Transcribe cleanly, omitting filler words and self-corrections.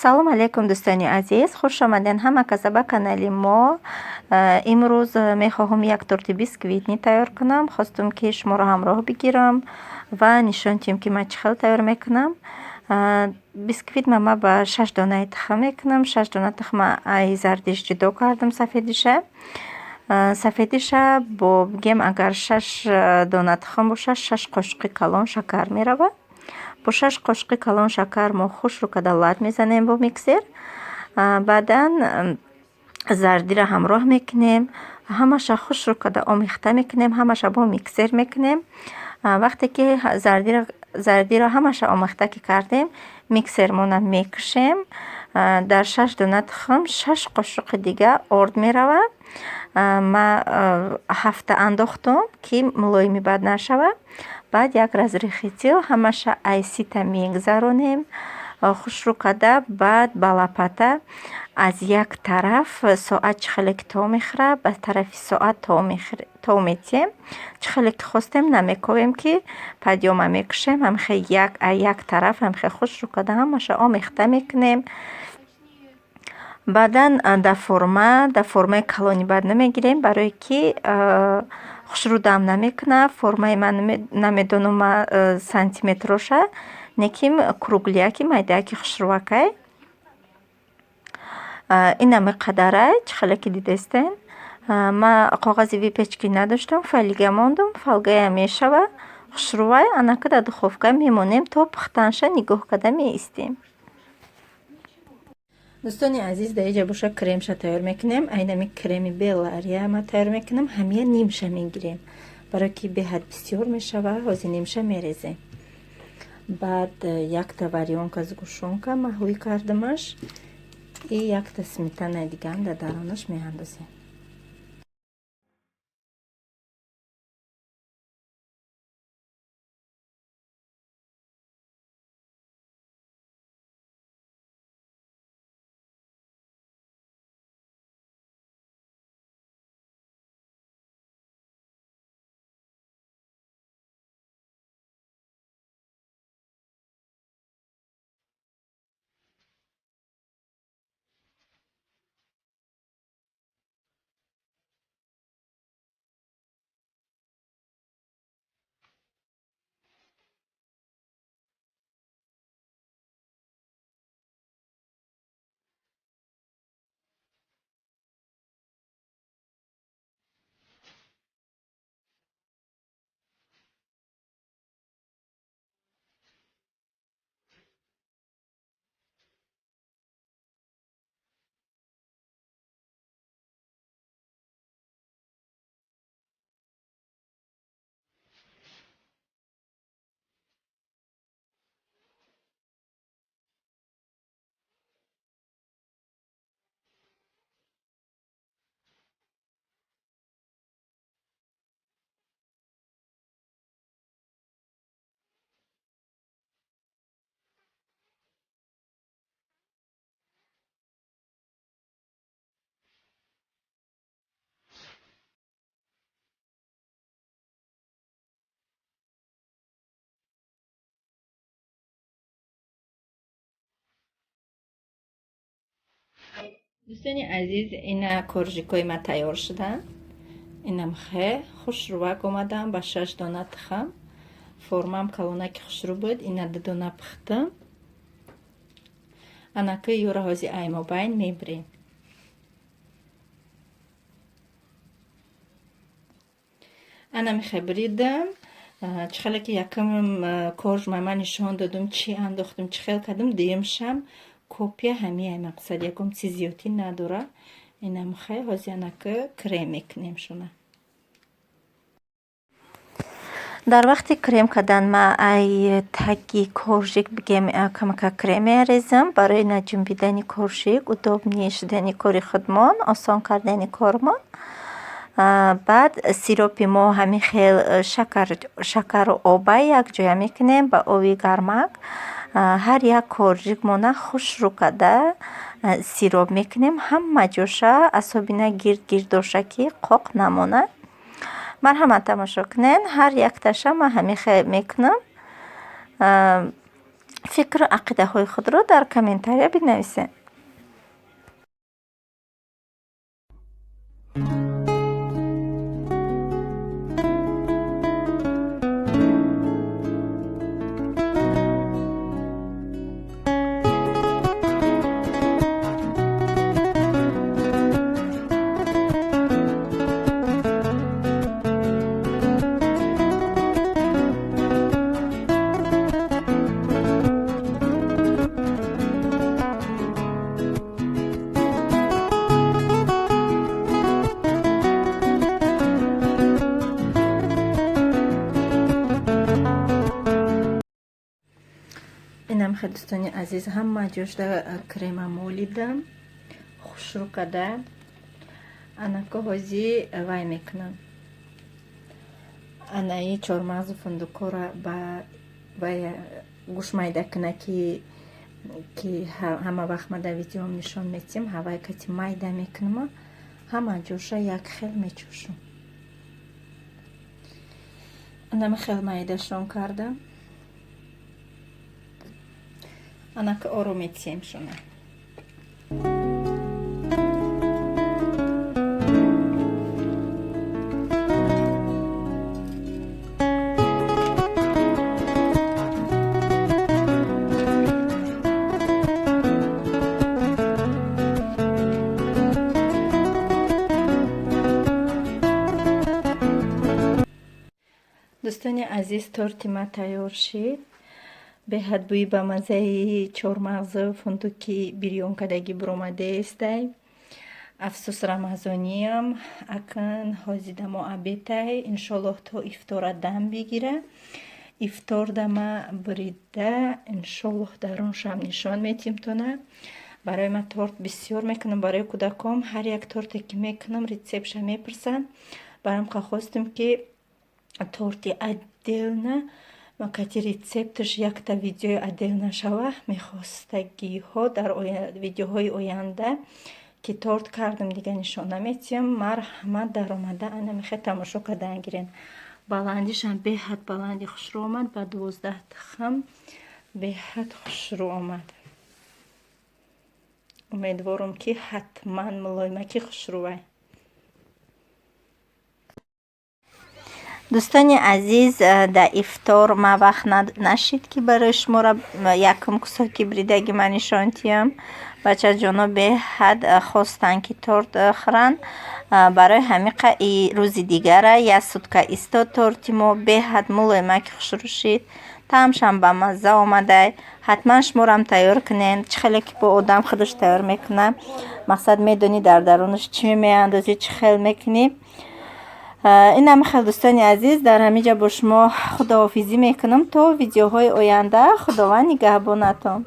Салом алейкум, дӯстони азиз, хуш омадед ҳама каса ба канали мо. Имрӯз мехоҳам як торти бисквитный тайёр кунам. Хостум, ки шуморо ҳамроҳ бигирам ва нишон диҳем, ки ман чӣ хел тайёр мекунам. Бисквит ма ба шаш донаи тухм мекунам. Шаш дона тухма ай зардиш ҷудо кардам, сафедиша. Сафедиша бо бигем, агар шаш дона тухм бошад, шаш қошуқи калон шакар меравад. Бо шаш қошуқи калон шакар мо хушрӯ карда лат мезанем бо миксер. Баъдан зардиро ҳамроҳ мекунем, ҳамаша хушрӯ карда омехта мекунем, ҳамаша бо миксер мекунем. Вақте ки зардиро ҳамаша омехта ки кардем, миксермона мекушем. Дар шаш дона тухм шаш қошуқи дига орд меравад. Ма ҳафта андохтум, ки мулоими бад нашавад. Баъд як разрыхлитель ҳамаша ай сита мегзаронем хушрӯ карда. Баъд ба лопата аз як тараф, соат чӣ хеле ки то мехӯрад, ба тарафи соат то метиҳем. Чӣ хеле ки хостем намековем, ки подъёма мекушем. Ҳамихел як ай як тараф ҳамихел хушрӯ карда ҳамаша омехта мекунем. Баъдан дар формаи калони бад намегирем, барое ки хушрӯ дам намекунад. Формаи ман намедонам сантиметроша, лекин кругляки майдаяки хушрӯвакай. Инаме қадарай, чӣ хеле ки дидестен. Ман коғази выпечки надоштам, фольга мондум. Фольгаям мешавад, хушрӯвай. Анака дар духовка мемонем, то пухтанша нигоҳ карда меистем. Дӯстони азиз, дар инҷа боша кремша тайёр мекунем. Айнами креми Беллария ма тайёр мекунам. Ҳамия нимша мегирем, барое ки беҳад бисёр мешавад. Ҳозир нимша мерезем. Баъд якта варёнка сгущёнка ма ҳӯй кардамаш и якта сметанаи дигаам дар дарунаш меандозем. Дӯстони азиз, ина коржикҳои ма тайёр шуданд. Инам хе хушрӯвак омадам ба шаш дона тухм. Формам калонаки хушрӯ буд, ина ду дона пухтам. Анаки ёра ҳози ай мобайн мебирем. Ана михе бридам. Чӣ хеле ки якум корж ман нишон додум, чӣ андохтум, чӣ хел кардум, дуюмшам копия ҳамияй, мақсад ягон чиз зиёдтӣ надора. Инам хе ҳози анаки крем мекунем шуна. Дар вақти крем кардан ма ай таги коржик, бигем, камака крем мерезам барои наҷунбидани коржик, удобный шудани кори худмон, осон кардани кормон. Баъд сиропи мо ҳамин хел шакару оба якҷоя мекунем ба оби гармак. Ҳар як коржикмона хушрӯ карда сироп мекунем ҳама ҷоша, особенно гирд гирдоша, ки қоқ намонад. Марҳамат, тамошо кунед, ҳар якташа ман ҳамин хел мекунам. Фикру ақидаҳои худро дар комментария бинависед. Инам хел, дӯстони азиз, ҳама ҷошда крема молидам, хушрӯ када. Анако ҳози вай мекунам, анаи чормағзу фундукора ба вай гӯш майда куна, ки ҳама вақт ма дар видеом нишон метиҳам. Ҳавай кати майда мекунама, ҳама ҷоша як хел мечӯшам. Анама хел майдашон кардам. Анака ором метиҳем шуна. Дӯстони азиз, торти ма тайёр шид. Беҳад бӯи ба маззаи чормағзу фундуки бирён кардагӣ буромадаестай. Афсӯс, рамазониям акн ҳозида мо обедай. Иншоллоҳ, то ифтора дам бигира. Ифтор дама бурида, иншоллоҳ, даруншам нишон метиҳем тона. Барои ман торт бисёр мекунам, барои кӯдаком ҳар як торте ки мекунам, рецептша мепурсанд. Барам хостем, ки торти отдельно кати рецепташ якта видеои отдельно шава. Мехостагиҳо дар видеоҳои оянда, ки торт кардам, дига нишон наметиҳам. Марҳамат, даромада ана мехе тамошо кардан гирен. Баландишам беҳад баланди хушрӯ омад, ба 12 тухм беҳад хушрӯ омад. Умедворам, ки ҳатман мулоимаки хушрӯвай. Дӯстони азиз, дар ифтор ман вақт нашид, ки барои шуморо якум кусоки бридаги ман нишон диҳам. Бачаҷоно беҳад хостанд, ки торт хӯранд. Барои ҳамиқа рӯзи дигара як сутка истод. Торти мо беҳад мулоимаки хушрӯ шид, таъмшам ба мазза омадай. Ҳатман шуморам тайёр кунед. Чӣ хеле ки бо одам худаш тайёр мекунад, мақсад медонӣ, дар дарунаш чӣ меандозӣ, чӣ хел мекунӣ. Инам хел, дӯстони азиз, дар ҳамин ҷа бо шумо худоҳофизӣ мекунам то видеоҳои оянда. Худованд нигаҳбонатон.